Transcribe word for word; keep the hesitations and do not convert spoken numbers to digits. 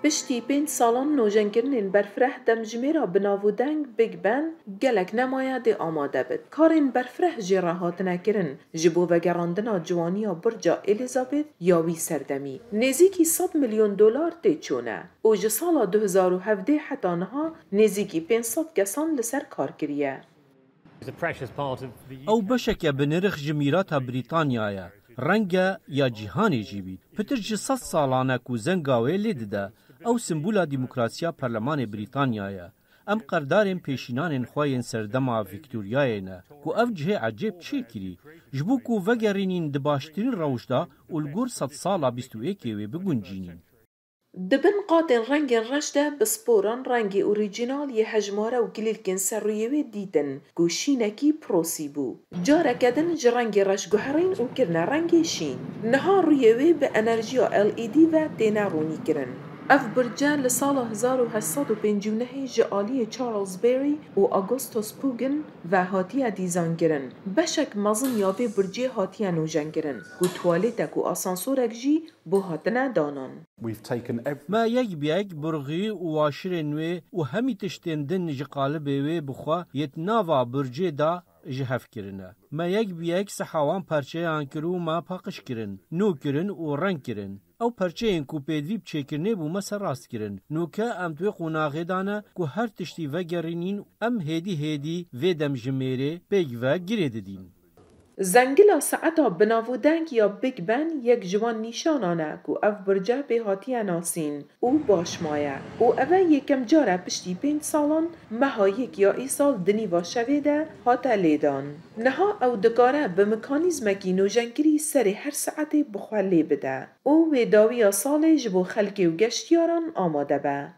Piştî pênc salan nojenkirinên berfireh demjimêra bi nav û deng Big Ben gelek nemaye dê amade bit. Karên berfireh jê re hatine kirin, ji bo vegerandina ciwaniya Birca Elizabeth ya wî serdemî nêzîkî sed milyon dolar tê çûne û ji sala du hezar û hevdeh heta niha nêzîkî pênc sed kesan li ser kar kiriye. Ew beşeke bi nirx ji mîrata Brîtanya ye. Renge ya cîhanê jî bît. Pitir ji sed salan e ku zenga wê lê dide. Ew simbola demokrasiya Perlemanê Brîtanya ye. Em qerdarên pêşînanên xwe yên serdema Vîktoryayê ne ku ev cihê ecêb çêkirî. Ji bo ku vegerînîn di baştirîn rewş de û li gor sedsala bîst û yekê wê biguncînîn. Di bin qatên rengên reş de bi sporan rengê orîjînal yê hejmare û kilîlkên ser rûyê wê dîtin ku şînekî prosî bû. Careke din ji rengê reş guherîn û kirine rengê şîn. Niha rûyê wê bi enerjiya L E D ve têne ronîkirin. Ev birce li sala hezar û heşt sed û pêncî û nehê ji aliyê Charles Barry û Augustus Pugin ve hatiye dîzaynkirin. Beşek mezin ya vê bircê hatiye nojenkirin ku tuwalêtek û asansorek jî bo hatine danan. Me yek bi yek burxî û waşirên wê û hemî tiştên din ji qalibê wê bi xwe yê di nava burcê de ji hev kirine. Me yek bi yek siha wan perçeyan kir û me paqij kirin, nû kirin û reng kirin. Ew perçeyên ku pêdivî bi çêkirinê bû me serrast kirin. Nûke em di wê qonaxê de ne ku her tiştî vegerînîn û em hêdî hêdî vê demjimêrê pêk ve girê didîn. Zengila saeta bi nav û deng ya Big Ben yek ji wan nîşanan e ku ev birce pê hatiye nasîn û baş maye û ev e yekem car e piştî pênc salan meha yek ya îsal di nîva şevê de hate lêdan. Niha ew dikare bi mekanîzmekî nojenkirî serê her saetê bi xwe lê bide û wê dawiya salê ji bo xelkê û geştiyaran amade be.